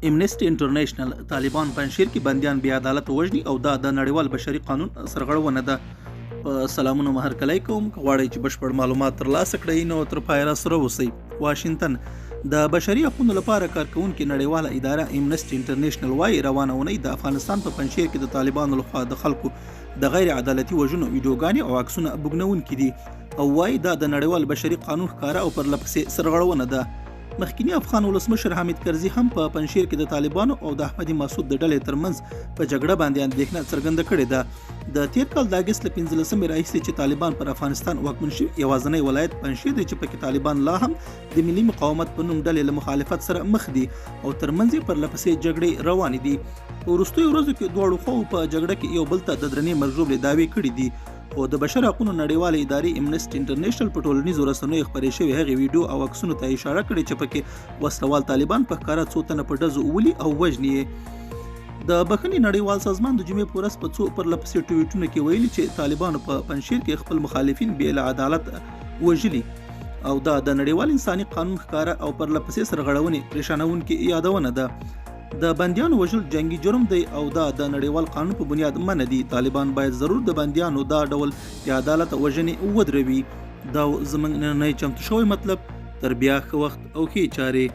امنیسټي انټرنیشنل، طالبان پنجشیر کې بندیان بې عدالته وژني او دا د نړیوال بشري قانون سرغړونه ده. په سلامونو مو هرکلی کوم. که غواړئ چې بشپړ معلومات ترلاسه کړئ نو تر پایه راسره اوسئ. واشنګټن، د بشري حقونو لپاره کارکوونکې نړیواله اداره امنیسټي انټرنیشنل وايي، روانه اونۍ د افغانستان په پنجشیر کې د طالبانو لخوا د خلکو د غیر عدالتي وژنو ویډیوګانې او عکسونه بوږنوونکي دي او وايي دا د نړیوال بشري قانون ښکاره او پرله پسې سرغړونه ده. مخکینی افغان ولسمشر حامد کرزي هم په پنجشیر کې د طالبانو او د احمدي مسعود د ډلې ترمنځ په جګړه باندې اندېښنه څرګنده کړې ده. د تیر کال د اګست له 15مې راهیسې چې طالبان پر افغانستان واکمن شوي، یوازنی ولایت پنجشیر دی چې پکې طالبان لا هم د ملي مقاومت په نوم ډلې له مخالفت سره مخ دي او ترمنځ یې پرله پسې جګړې روانې دي. په وروستیو ورځو کې دواړو خواوو په جګړه کې یو بل ته د درنې مرګ ژوبلې دعوې کړې دي، خو د بشر حقونو نړیوالې ادارې امنسټي انټرنیشنل په ټولنیزو رسنیو خپرې شوې هغې ویډیو او عکسونو ته اشاره کړې چې پکې وسلوال طالبان په ښکاره څو تنه په ډزو ولي او وژني یې. د بخښنې نړیوال سازمان د جمعې په ورځ په څو پرله پسې ټویټونو کې ویلي چې طالبانو په پنجشیر کې خپل مخالفین بې له عدالت وژلي او دا د نړیوال انساني قانون ښکاره او پرله پسې سرغړونې پریشانوونکې یادونه ده. د بندیانو وژل جنگي جرم دی او دا د نړیوال قانون په بنیاد منع دي. طالبان باید ضرور د بندیانو دا ډول بې عدالته وژنې ودروي. دا و زموږ نننی چمتو شوی مطلب. تر بیا ښه وخت او ښې چارې.